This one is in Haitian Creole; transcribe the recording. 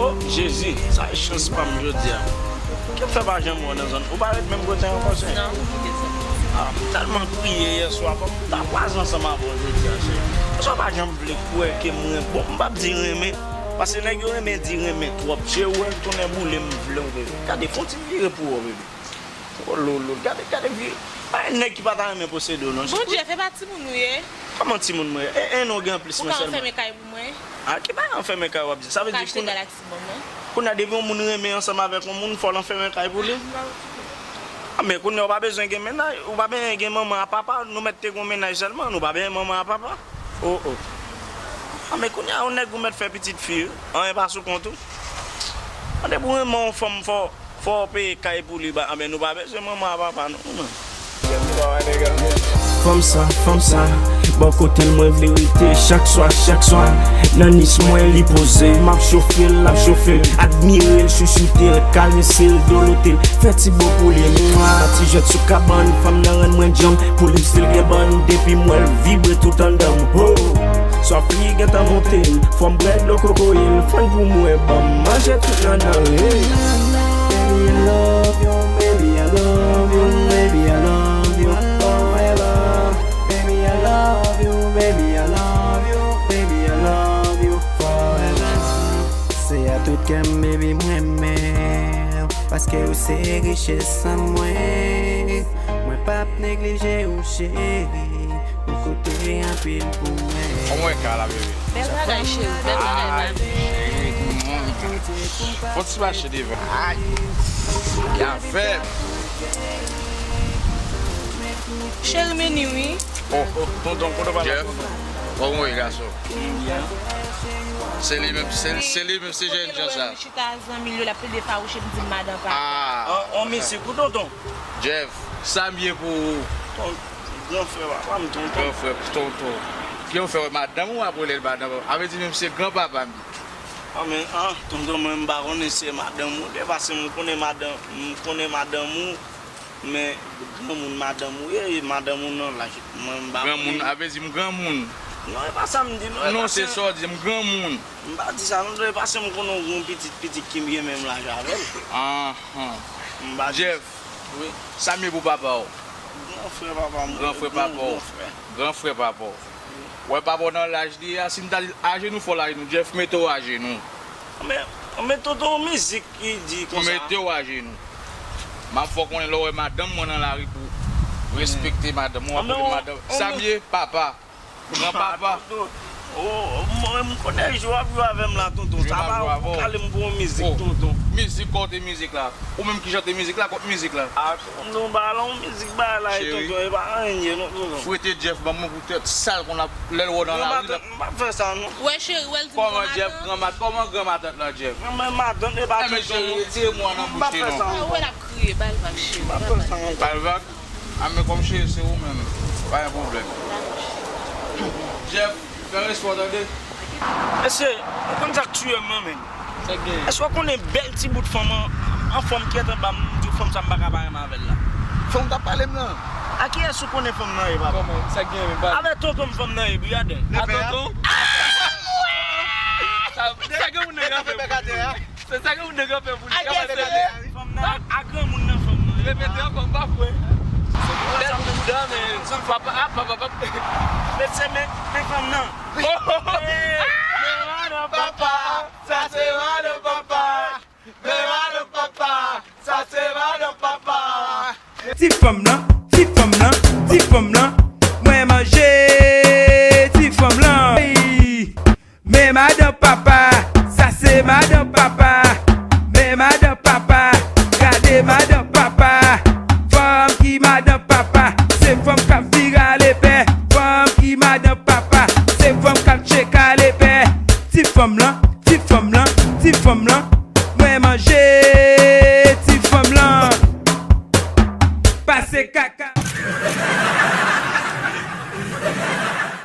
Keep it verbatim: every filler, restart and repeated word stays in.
Oh, Jezi, sa e chans pa m jodi a. Ki fè pa janm wè w nan zòn? Ou pa ret menm kote ankò, sè? Non, m kite sa. Ah, m tèlman kriye yè swa, fò m ta kwaze ansanm avè w jodi a, sè. Sa pa janm vle kwè ke m renmen. Bon, m p ap di renmen, paske nèg yo renmen di renmen twòp. Se wè tonnè boule m vle w, bebe. Gade, fè yon ti vire pou w, bebe. Oh, lolo, gade, gade vire. Pa yon nèg ki pa ta renmen posede w, non. Bon, Jeff, e pa timoun ou ye? Kòman timoun mwen ye? E, e, non, gen plis mwen sèlman. Ou ka anfèmen kay pou mwen? A, ki bagay anfèmen kay w ap di? Sa vle di kounye a, depi yon moun renmen ansanm avèk yon moun, fò l anfèmen kay pou li? A, men kounye a, ou pa bezwen gen mennaj, ou pa bezwen gen manman a papa, nou mèt te gen yon mennaj sèlman, nou pa bezwen manman a papa. Oh, oh. A, men kounye a, yon nèg ou mèt fè pitit fi, anyen pa sou kont ou. An, depi w renmen yon fanm, fò, fò w peye kay pou li, ba, anben, nou pa bezwen manman a papa, non, man. Fanm sa, fanm sa, bò kote l mwen vle rete chak swa, chak swa. Nan nis mwen li poze, m ap chofe l, l ap chofe m. Admire l, chouchoute l, karese l, dolote l. Fè ti bo pou li, mwa, ti jwèt sou kabann. Fanm nan rann mwen djanm, pou li m still gen bann. Depi m wè l vibre tout anndan m, ho. Swaf li gentan monte m, fò m bwè dlo kokoye l. Fann pou mwen, ban m manje tout nannan, hey. Baby, I love you, baby, I love you, baby, I love you forever. Baby, I love you, baby, I love you, baby, I love you forever. Se a tout kè m, baby, m renmen w, paske ou se richès an mwen. Mwen p ap neglije w, cheri, ou koute anpil pou mwen. Kòman w wè kay la, bebe? Bèl bagay, cheri, bèl bagay, mami. Cheri, mm, fò ti mache devan. Ay, y a fè. Cheri, men ni wi. Oh, oh, tonton, kote w pral la, tonton? Kòman w ye, gason? Se li menm, se, se li menm, se jènjan sa. Chita zanmi l yo, l ap plede fawouche m di m madan papa. Ah. On, on mizik pou tonton. Jeff, sa m ye pou ou? Ton-, gran frè papa m, tonton. Gran frè, tonton. Ki yon frè, madanm ou ap rele l madanm? A vle di menm se gran papa m. Ah, men, ah, tonton, mwen m pa konnen se madanm ou li ye, paske m konnen madanm, m konnen madanm ou. Men granmoun madanm ou ye, madanm ou nan laj. Mwen m pa konnen. Granmoun, a vle di m granmoun. Non, e pa sa m di, non, e pa sa. Non, se sa w di, m granmoun. M pa di sa, non, e paske m konnen w gen yon pitit, pitit ki gen menm laj avè l. Ahan. M pa di sa. Jeff, wi, sa m ye pou papa w? Gran frè papa m, gran frè papa w. Gran frè papa w. Wè papa w nan laj li a, si m ta di l ajenou, fò l ajenou. Jeff, mete w ajenou. Men, men tonton, yon mizik ki di konsa. Mete w ajenou. M ap fè w konnen lè w wè madanm mwen nan lari pou respekte madanm ou, ap rele madanm. Sa m ye, papa. Gran papa. Tonton. Oh, mwen, m konnen jwe w ap jwe avè m la, tonton. Sa pa yon kale m pou yon mizik, tonton. Mizik, kote mizik la? Ou menm ki chante mizik la, kote mizik la? A, tonton, ba la yon mizik ba la, tonton, e pa anyen, non, tonton. Frete Jeff, ban mwen pou tèt sal konn ap, lè l wè w nan lari la. M pa fè sa, non. Wè, cheri, wè l di m kòman Jeff, granmatant, kòman granmatant lan, Jeff? Mwen, matant, e pa tonton. Cheri, retire mo a nan bouch li, non. M pa fè sa, non. Wè l ap kriye, ba l vag, cheri, ba l vag. Ba l vag? A, men kòm cheri, se ou menm. Pa gen pwoblèm. Jeff, fè respè w, tande. Mesye, ou konn sa k tiye m nan, men? Sa k genyen? Èske w konnen bèl ti bout fanm an, anfòm ki antre anba m, m di w fanm sa m pa ka pa renmen avè l la? Fanm w t ap pale m nan? A kiyès ou konnen fanm nan ye, papa? Kòman? Sa k genyen menm, pale? Avè tonton m fanm nan ye, Briadè. A tonton? Sa, sa gen moun nan ka fè pou li. Se sa gen moun nan ka fè pou li. Fanm nan, a granmoun nan fanm nan ye. Repete ankò, m pa kwè. Bèl bouda, men papa, a, papa, papa. Mesye, men, men fanm nan.